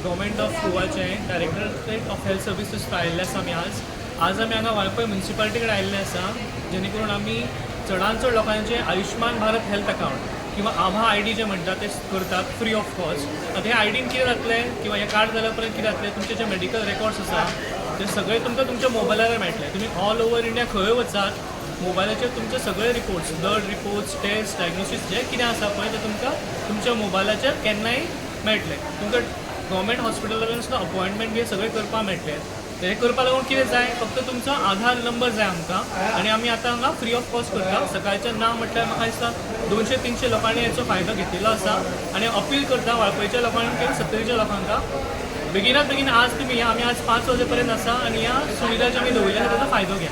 Government of गोवाचे directorate of health services आयिल्ले आसा आमी आज. आज आमी हांगा वाळपय म्युनिसिपालिटी कडेन आयिल्ले आसा, जेणे करून आमी चडान चड लोकांचे आयुष्मान भारत हेल्थ अकावंट किंवा आभा आयडी जे म्हणटा ते करतात फ्री ऑफ कॉस्ट. आतां हे आयडीन कितें जातलें किंवा हें कार्ड जाल्या उपरांत कितें जातलें? तुमचे जे मेडिकल रेकॉर्ड्स आसा ते सगळे तुमकां तुमच्या मोबायलार मेळटले. तुमी ऑल ओवर इंडिया खंय वचात, मोबायलाचेर तुमचे सगळे reports, blood reports, test, diagnosis जे कितें आसा पळय, ते तुमकां तुमच्या मोबायलाचेर केन्नाय मेळटले. तुमकां गव्हर्मेंट हॉस्पिटलान सुद्दां अपॉयंटमेंट बी सगळें करपाक मेळटलें. हें करपा लागून कितें जाय? फक्त तुमचो आधार नंबर जाय आमकां आनी आमी आतां हांगा फ्री ऑफ कॉस्ट करता. सकाळच्या ना म्हटल्यार म्हाका दिसता 200-300 लोकांनी हेचो फायदो घेतिल्लो आसा आनी अपील करता वाळपयच्या लोकांक किंवा सत्तरीच्या लोकांक, बेगिनात बेगीन आज तुमी या. आमी आज 5 वाजे पर्यंत आसा आनी ह्या सुविधा ज्यो आमी दवरिल्ल्या आसा ताचो फायदो घ्या.